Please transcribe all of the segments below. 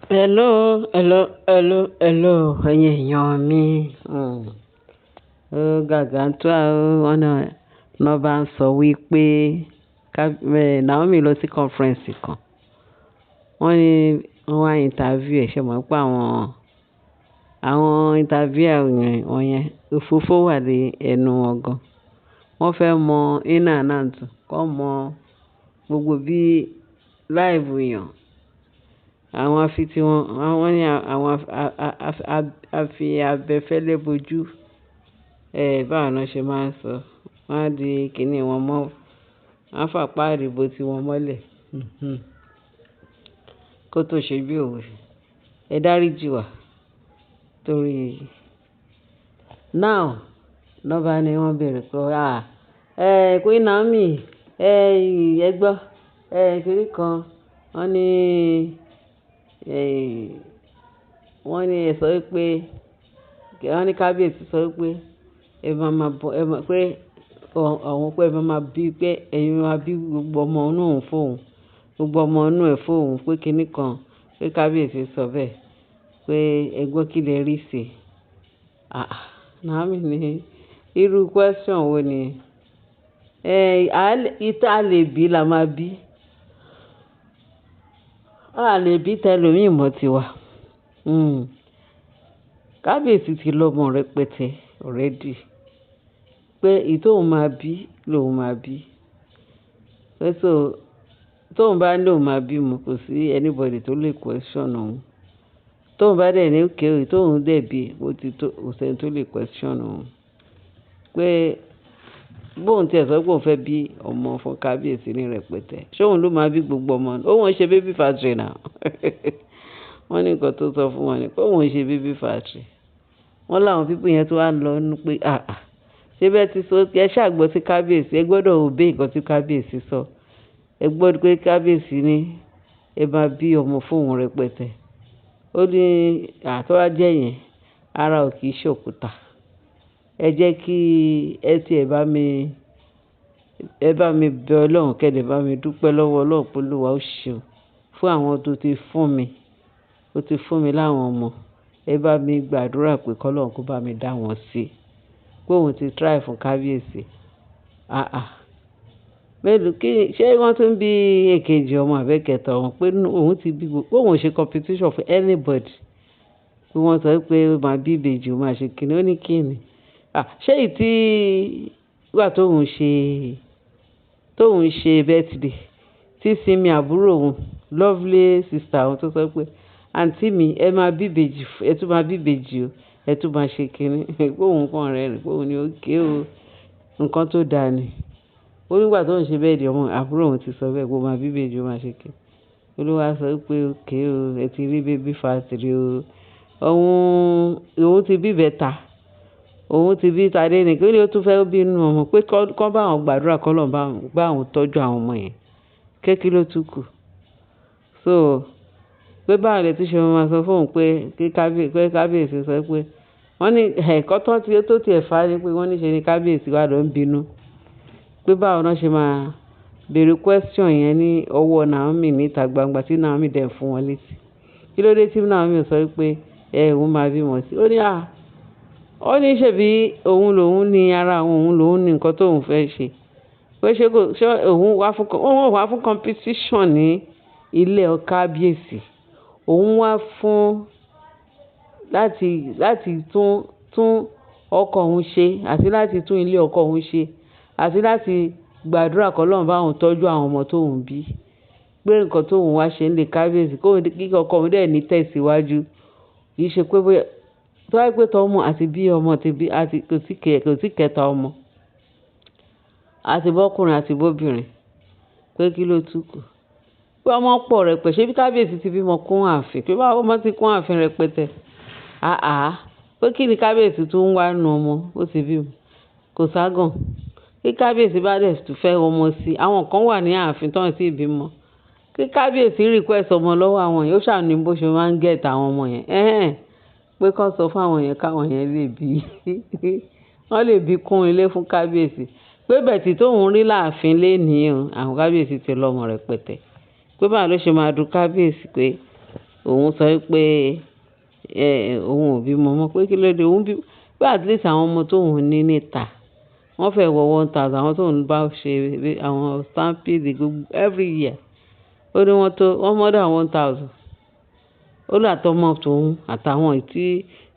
Hello, hello, hello, hello, ẹ̀yin èèyàn mi. Ó gàgàntua o, wọ́n náà bá ń sọ wípé Naomi lọ sí conference kan. Wọ́n ní wọ́n wá interview ẹ̀, ṣé mọ̀ pé àwọn interviewer wọ̀nyẹn, òfófó wà ní ẹnu wọn gan. Wọ́n fẹ́ mọ in and out, kó mọ gbogbo bí life èèyàn. Àwọn afi tí wọ́n, wọ́n ní àwọn afi abẹfẹ́lẹ́ bojú. Báwo ni wọ́n ṣe máa ń sọ? Wọ́n á di kíní wọn mọ́, wọ́n á fàpá ìdìbò tí wọ́n mọ́lẹ̀. Kó tó ṣe bí òwe. Ẹ dáríji wá torí now, lọ́ bá ní wọ́n bèèrè pé, "à, Queen Naomi, ẹ gbọ́, kíni kan." Wọ́n ní, wọ́n ní ẹ sọ wípé, wọ́n ní kábíyèsí sọ wípé ẹ máa ma bọ, ẹ mọ̀ pé àwọn pé ẹ máa ma bí pé ẹ̀yin máa bí gbogbo ọmọ inú òun fún òun, gbogbo ọmọ inú ẹ̀ fún òun pé kíni kan, pé kábíyèsí sọ bẹ́ẹ̀, pé ẹ gbọ́ kí lẹ rí sí i. Àà, Naomi ní irú question wo ni? Ìta lè bí la máa bí. A lè bí tẹlòmíì mọ́ tiwa. Kábíyèsí ti lọ́mọ rẹpẹtẹ already. Pé èyí tó òun máa bí lòun máa bí. Pé so tóun bá ní òun máa bí ọmọ, kò sí anybody tó lè question òun. Tóun bá dẹ̀ ní okay o, èyí tó òun dẹ̀ bí, ó ti tó, kò sí ẹni tó lè question òun. Pé bóun tí ẹ sọ pé òun fẹ́ bí ọmọ fún kábíyèsí ní rẹpẹtẹ. Ṣé òun ló máa bí gbogbo ọmọ? Òun ò ṣe baby factory now. Wọ́n ní nǹkan tó sọ fún wọn ni pé òun ò ṣe baby factory. Wọ́n láwọn people yẹn tó wá lọ nú pé àà, ṣé bẹ́ẹ̀ tí sọ, ẹ ṣáà gbọ́ sí kábíyèsí, ẹ gbọdọ̀ obey nǹkan tí kábíyèsí sọ. Ẹ gbọ́ pé kábíyèsí ní ẹ máa bí ọmọ fún òun rẹpẹtẹ. Ó ní à tó bá jẹ́ yẹn, ara ò kì í ṣòkúta. Ẹ jẹ́ kí ẹ tí ẹ bá mi bẹ Ọlọ́run, kí ẹ dẹ̀ bá mi dúpẹ́ lọ́wọ́ Ọlọ́run pé Olúwa ó ṣeun fún àwọn tó ti fún mi. Ó ti fún mi láwọn ọmọ. Ẹ bá mi gbàdúrà pé kí Ọlọ́run kó bá mi dá wọn sí. Pé òun ti try fún kábíyèsí. Àà, mélòó kí, ṣé wọ́n tún bí èkejì ọmọ àbí ẹ̀kẹta ọmọ pé òun ti bí gbogbo, pé òun ò ṣe competition fún anybody. Pé wọ́n sọ pé ó máa bí ìbejì, ó máa ṣe kíni. Ó ní kíni. À, ṣé èyí tí ìgbà tó ń ṣe birthday, tí Simi àbúrò òun, lovely sister òun tó sọ pé àǹtí mi, ẹ máa bí ìbejì, ẹ tún máa bí ìbejì o, ẹ tún máa ṣe kíni. Pé òun kàn rẹ́rìn-ín, pé òun ní okay o, nǹkan tó dáa ni. Ó nígbà tó ń ṣe birthday ọmọ àbúrò òun ti sọ bẹ́ẹ̀ pé ó máa bí ìbejì, ó máa ṣe kíni. Olúwa sọ pé okay o, ẹ ti rí baby factory o. Òun, òun ti bí ìbẹta. Òun ti bí tadé ni. Kí ló tún fẹ́ bí inú ọmọ pé kó bá òun gbàdúrà kí Ọlọ́run bá òun tọ́jú àwọn ọmọ yẹn. Ké kí ló tún kù. So pé báwo lẹ tí ṣe máa sọ fún òun pé kí kábíyèsí sọ pé wọ́n ní ẹ̀kọ́ tó ti, tó ti ẹ̀ fà ní pé wọ́n ní ṣe ni kábíyèsí wá lọ ń bínú. Pé báwo ni wọ́n ṣe máa béèrè question yẹn ní ọwọ́ Naomi níta gbangba tí Naomi dẹ̀ fún wọn létí. Kí ló dé tí Naomi sọ wípé òun máa bí wọn sí? Ó ní à, ó ní ṣe bí òun lòun ní ara òun, òun lòun ní nǹkan tó òun fẹ́ ṣe. Pé ṣé kò, ṣé òun wá fún, òun wá fún competition ní ilé kábíyèsí. Òun wá fún láti tún ọkọ òun ṣe àti láti tún ilé ọkọ òun ṣe àti láti gbàdúrà kí Ọlọ́run bá òun tọ́jú àwọn ọmọ tó òun bí. Pé nǹkan tó òun wá ṣe nílé kábíyèsí kó kí ọkọ òun dẹ̀ ní tẹ̀síwájú. Kì í ṣe pé bóyá, tó bá jẹ́ pé tọ́mọ àti bí ọmọ ti bí, àti kò sí kẹta ọmọ. Àti bọ́kùnrin àti bóbìnrin. Pé kí ló tún kù. Pé ọmọ pọ̀ rẹpẹtẹ. Ṣé bí kábíyèsí ti bímọ kún ààfin? Pé báwo ọmọ ti kún ààfin rẹpẹtẹ. Àà, pé kí ni kábíyèsí tún ń wá nínú ọmọ ó ti bí. Kò ságàn. Kí kábíyèsí bá dẹ̀ tún fẹ́ ọmọ sí, àwọn kan wà ní ààfin tó ń tí ì bímọ. Kí kábíyèsí request ọmọ lọ́wọ́ àwọn yẹn, ó ṣà ní bó ṣe máa ń get àwọn ọmọ yẹn. Ẹ̀hẹn. Pé kí wọ́n sọ fún àwọn yẹn káwọn yẹn lè bí. Wọ́n lè bí kún ilé fún kábíyèsí. Pé bẹ̀tì tó ń rí láàfin léèní o, àwọn kábíyèsí ti lọ́mọ rẹpẹtẹ. Pé báwo ló ṣe máa dùn kábíyèsí pé òun sọ pé, òun ò bímọ mọ́, pé kí ló dé òun bí, pé at least àwọn ọmọ tó òun ní níta, wọ́n fẹ́ wọ 1,000, àwọn tó ń bá ṣe àwọn stampede gbogbo every year. Ó ní wọ́n tó, wọ́n more than 1,000. Ó ní àtọmọ tòun àtàwọn èyí tí,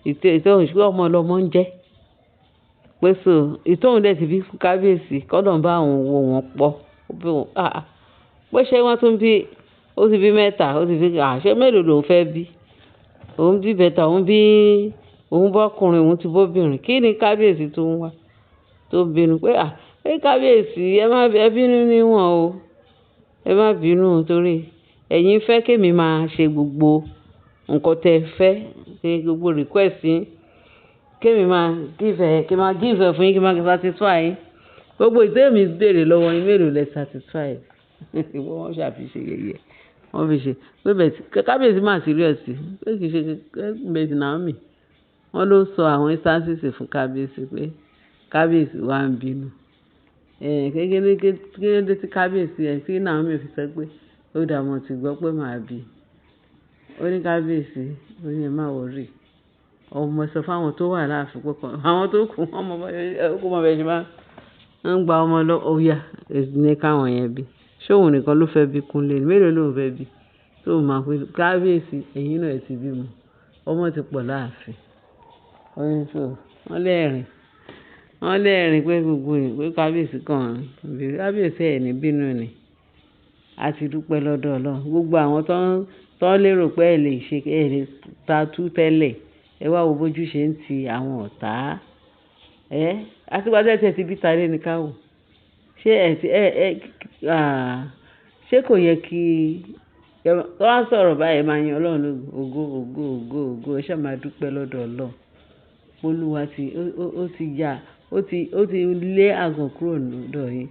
èyí tí òun ṣe pé ọmọ lọmọ ń jẹ́. Pé so, èyí tóun dẹ̀ ti bí fún kábíyèsí, kí Ọlọ́run bá òun wo wọn pọ̀. Ó bí wọn, àá. Pé ṣé wọ́n tún bí, ó ti bí mẹ́ta, ó ti bí, à ṣé mélòó lòún fẹ́ bí? Òun bí ìbẹta, òun bí, òun bá ọkùnrin, òun ti bá obìnrin. Kí ni kábíyèsí tó ń wá? Tó ń bínú pé, à, pé kábíyèsí ẹ má, ẹ bínú níwọ̀n o. Ẹ má bínú torí ẹ̀yin fẹ́ kí èmi máa ṣe gbogbo nǹkan tí ẹ fẹ́, ṣe gbogbo request yín. Kí èmi máa give ẹ, kí máa give ẹ fún yín, kí máa satisfy yín. Gbogbo èyí tí èmi béèrè lọ́wọ́ yín mélòó lẹ satisfy. Wọ́n ṣà fi ṣe yẹ̀yẹ. Wọ́n fi ṣe. Pé but kábíyèsí máa serious. Pé kì í ṣe but Naomi. Wọ́n ló sọ àwọn instances fún kábíyèsí pé kábíyèsí wá ń bínú. Kí ló dé tí kábíyèsí ẹ, tí Naomi fi sọ pé ó dà mọ́ ti gbọ́ pé màá bí. Ó ní kábíyèsí, ó ní ẹ má worry. Ọmọ sọ fún àwọn tó wà láàfin pé kan, àwọn tó kù wọ́n mọ kó mọ bẹ́ẹ̀ ṣe máa ń gba ọmọ lọ. Ó yá, ní káwọn yẹn bí. Ṣé òun nìkan ló fẹ́ bí Kúnlé? Mélòó ló ń fẹ́ bí? Tó máa pé kábíyèsí, ẹ̀yin náà ẹ ti bímọ. Ọmọ ti pọ̀ láàfin. Ó ní so, wọ́n lẹ́rìn. Wọ́n lẹ́rìn pé gbogbo èèyàn pé kábíyèsí kan ń bí. Kábíyèsí ẹ̀ ní bínú ni. A ti dúpẹ́ lọ́dọ̀ Ọlọ́run. Gbogbo àwọn tó ń lérò pé ẹ lè ṣe, ẹ lè ta tú tẹ́lẹ̀. Ẹ wá wo bójú ṣe ń ti àwọn ọ̀tá. Àti ìgbà tí ẹ ti bí Tádé ní ká wò. Ṣé ẹ ti, ẹ, ẹ, à, ṣé kò yẹ kí, tó bá ń sọ̀rọ̀ báyìí ẹ máa yin Ọlọ́run lógo, ògo, ògo, ògo, ògo. Ẹ ṣá máa dúpẹ́ lọ́dọ̀ Ọlọ́run. Olúwa ti, ó ti ya, ó ti lé àgàn kúrò lọ́dọ̀ yín.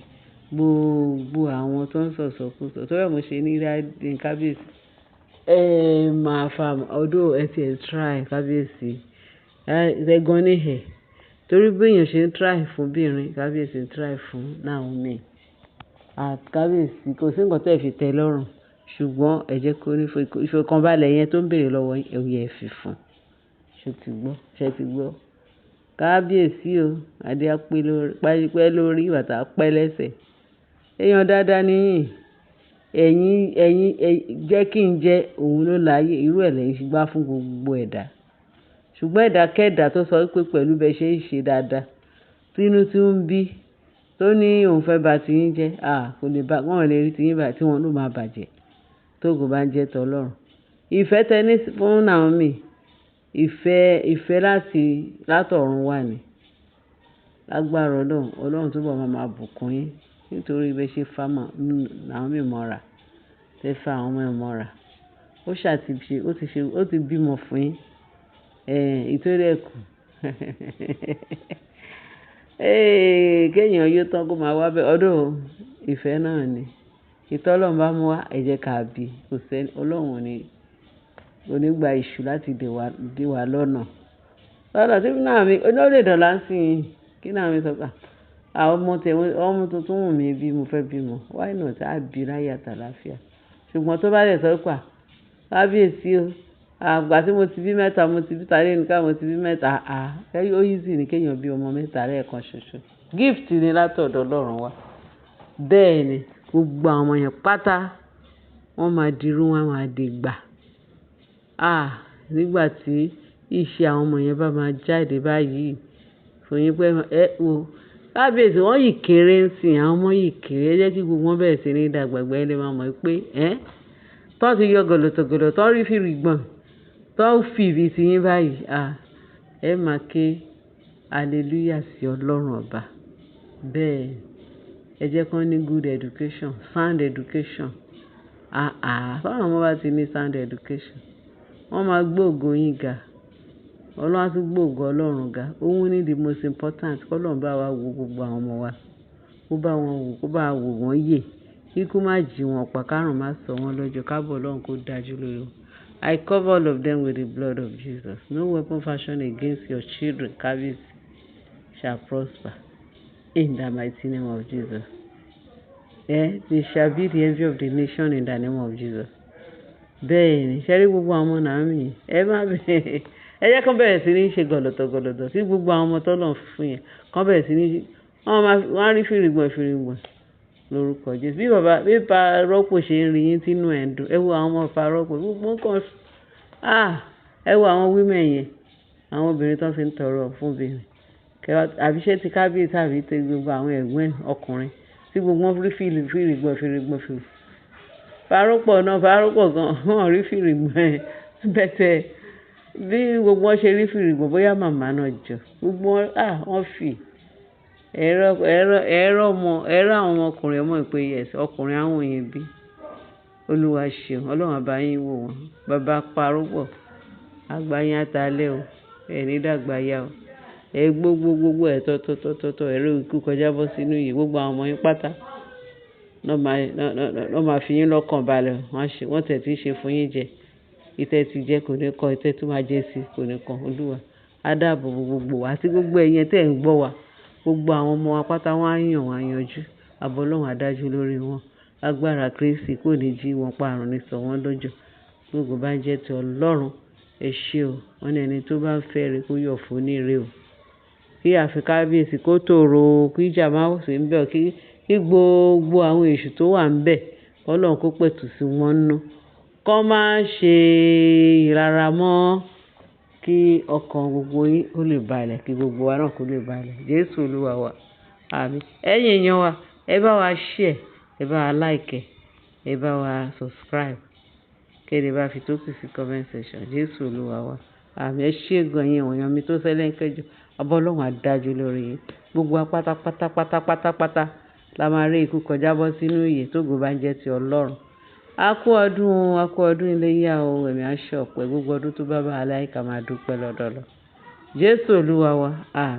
Gbogbo àwọn tó ń sọ̀sọkúsọ. Torí ẹ mo ṣe ní rí kábíyèsí. Ẹ máa fa, although ẹ ti ẹ try kábíyèsí. Ẹ gan ní ẹ̀. Torí bí èèyàn ṣe ń try fún obìnrin, kábíyèsí ń try fún Naomi. Àti kábíyèsí kò sí nǹkan tí ẹ fi tẹ́ lọ́rùn. Ṣùgbọ́n ẹ jẹ́ kó ní ìfọ̀kànbalẹ̀ yẹn tó ń bèèrè lọ́wọ́ yín, ó yẹ ẹ fi fún. Ṣé o ti gbọ́? Ṣé ẹ ti gbọ́? Kábíyèsí o, adé á pẹ́ lórí, pẹ́ lórí, bàtà pẹ́ lẹ́sẹ̀. Èèyàn dáadáa ni yín. Ẹ̀yin, ẹ̀yin, ẹ jẹ́ kí n jẹ́ òun ló láyé. Irú ẹ̀ lẹ́yìn gbá fún gbogbo ẹ̀dá. Ṣùgbọ́n ẹ̀dá kẹ́ẹ̀dá tó sọ wípé pẹ̀lú bí ẹ ṣe ń ṣe dáadáa, tí inú tí ń bí, tó ní òun fẹ́ ba ti yín jẹ́, à, kò lè bá, wọ́n ò lè rí ti yín bá tí wọ́n ló máa bàjẹ́. Tógo bá ń jẹ́ tọ́ Ọlọ́run. Ìfẹ́ tẹ ní fún Naomi, ìfẹ́, ìfẹ́ láti, látọ̀run wá ni. Lágbára Ọlọ́run, Ọlọ́run túbọ̀ máa máa bùkún yín. Nítorí bí ẹ ṣe fa Naomi mọ́ra, tẹ fa àwọn ọmọ ẹ mọ́ra. Ó ṣà ti ṣe, ó ti ṣe, ó ti bímọ fún yín. Èyí tó dẹ̀ kù. Kí èèyàn yó tán kó máa wá bẹ́ẹ̀. Although ìfẹ́ náà ni. Ìtọ́ Ọlọ́run bá mú wá, ẹ jẹ́ ká bí. Kò sẹ́ni, Ọlọ́run ò ní, kò ní gba èṣù láti dè wá lọ́nà. Lọ́nà tí Naomi, ó lè dọ̀la sí i. Kí Naomi sọ pé, à, ọmọ tẹ, ọmọ tuntun wù mí bí mo fẹ́ bímọ. Why not? A bí láyọ̀ àti àlàáfíà. Ṣùgbọ́n tó bá dẹ̀ sọ pé, à, kábíyèsí o, àgbà tí mo ti bí mẹ́ta, mo ti bí Tádé nìkan, mo ti bí mẹ́ta. À, ó easy ni kí èèyàn bí ọmọ mẹ́ta lẹ́ẹ̀kan ṣoṣo. Gift ni látọ̀dọ̀ Ọlọ́run wá. Bẹ́ẹ̀ ni, gbogbo àwọn ọmọ yẹn pátá, wọ́n máa dirú, wọ́n máa dìgbà. À, nígbà tí iṣẹ́ àwọn ọmọ yẹn bá máa jáde báyìí, fún yín pé ẹ wo, kábíyèsí wọ́n yìí kéré ń sìn, àwọn ọmọ yìí kéré. Ẹ jẹ́ kí gbogbo wọn bẹ̀rẹ̀ sí ní dàgbà ìgbà yẹn lè máa mọ̀ pé, ẹ́, tó ti yọ gọ̀lọ̀tọ̀gọ̀lọ̀, tó rí fìrì gbọ̀n, tó fi ìbí ti yín báyìí, à, ẹ máa ké hallelujah sí Ọlọ́run ọba. Bẹ́ẹ̀, ẹ jẹ́ kí wọ́n ní good education, sound education. Àà, tí àwọn ọmọ bá ti ní sound education, wọ́n máa gbé ògo yín ga. Ọlọ́run á tún gbé ògo Ọlọ́run ga. Òun ní the most important. Kí Ọlọ́run bá wa wo gbogbo àwọn ọmọ wa. Kó bá wọn wò, kó bá wò wọ́n yè. Kíkú má jí wọn pa, kárùn má sọ wọ́n lọ́jọ́. Káàbọ̀ Ọlọ́run kó dájú lórí wọn. I cover all of them with the blood of Jesus. No weapon fashioned against your children, kábíyèsí, shall prosper. In the mighty name of Jesus. They shall be the envy of the nation in the name of Jesus. Bẹ́ẹ̀ ni, ṣé rí gbogbo àwọn ọmọ Naomi yẹn, ẹ má bẹ̀, ẹ jẹ́ kí wọ́n bẹ̀rẹ̀ sí ní ṣe gọ̀lọ̀tọ̀ gọ̀lọ̀tọ̀ sí gbogbo àwọn ọmọ tó lọ́n fún yẹn. Kí wọ́n bẹ̀rẹ̀ sí ní, wọ́n máa, wọ́n á rí fìrìgbọ̀n fìrìgbọ̀n lórúkọ Jésù. Bí bàbá, bí Pa Rọ́pò ṣe ń rí yín tínú ẹ̀ ń dùn. Ẹ wo àwọn ọmọ Pa Rọ́pò, gbogbo nǹkan. Ah! Ẹ wo àwọn women yẹn, àwọn obìnrin tó fi ń tọrọ fún obìnrin. Kẹ́ wá, àbí ṣé ti kábíyèsí àbí ti gbogbo àwọn ẹ̀gbọ́n ọkùnrin tí gbogbo wọn rí fìrìgbọ̀n fìrìgbọ̀n fìrìgbọ̀n. Pa Rọ́pò náà, Pa Rọ́pò gan, wọ́n rí fìrìgbọ̀n ẹ̀. Bẹ́tẹ̀ bí gbogbo wọn ṣe rí fìrìgbọ̀n bóyá màmá náà jọ. Gbogbo wọn, ah! Wọ́n fì. Ẹ̀rọ, ẹ̀rọ, ẹ̀rọ ọmọ, ẹ̀rọ àwọn ọmọkùnrin ọmọ ìpè yes, ọkùnrin àwọn yẹn bí. Olúwa ṣeun, Ọlọ́run á bá yín wò wọ́n. Bàbá Pa Rọ́pò, àgbà yín á ta lẹ́ o. Ẹ ní dàgbà ya o. Ẹ gbó gbó gbogbo ẹ̀ tọ́ tọ́ tọ́ tọ́ tọ́, ẹ̀rọ ikú kọjá bọ́ sínú ìyè gbogbo àwọn ọmọ yín pátá. Ná máa fi yín lọ́kàn balẹ̀. Wọ́n ṣe, wọ́n tẹ̀ tí ń ṣe fún yín jẹ. Ìtẹ́ tí jẹ kò ní kan, ìtẹ́ tí máa jẹ sí kò ní kan. Olúwa á dáàbò bo gbogbo wa àti gbogbo ẹ̀yin tí ẹ̀ ń gbọ́ wa. Gbogbo àwọn ọmọ wa pátá wọ́n á yàn, wọ́n á yanjú. Àbọ̀ Ọlọ́run á dájú lórí wọn. Agbára Kristi kò ní jí wọn parun ní sọ wọ́n lọ́jọ́. Gbogbo bá ń jẹ́ ti Ọlọ́run, ẹ ṣé o. Wọ́n ní ẹni tó bá ń fẹ́ ire kó yọ̀ fún oníre o. Kí ààfin kábíyèsí kó tòrò, kí ìjà má sì ń bẹ̀, kí gbogbo àwọn èṣù tó wà níbẹ̀, Ọlọ́run kó pẹ̀tù sí wọn nú. Kọ́ má ṣe ìrara mọ́, kí ọkàn gbogbo yín ó lè balẹ̀, kí gbogbo wa náà kó lè balẹ̀. Jésù Olúwa wa. Àmín. Ẹ̀yin èèyàn wa, ẹ bá wa share, ẹ bá wa like, ẹ bá wa subscribe. Kí ẹ lè bá fi tókù sí comment section. Jésù Olúwa wa. Àmín. Ẹ ṣé gan ẹ̀yin èèyàn mi tó ṣẹlẹ̀ ń kẹjọ. Àbọ̀ Ọlọ́run á dájú lórí yín. Gbogbo wa pátápátá pátápátá pátá la máa rí ikú kọjá bọ́ sínú ìyè tógo bá ń jẹ́ ti Ọlọ́run. A kú ọdún, a kú ọdún iléyá o, ẹ̀mí á ṣe ọ̀pẹ gbogbo ọdún tó bá bá wa láyé ká máa dúpẹ́ lọ́dọ̀ Ọlọ́run. Jésù Olúwa wa. Àmín.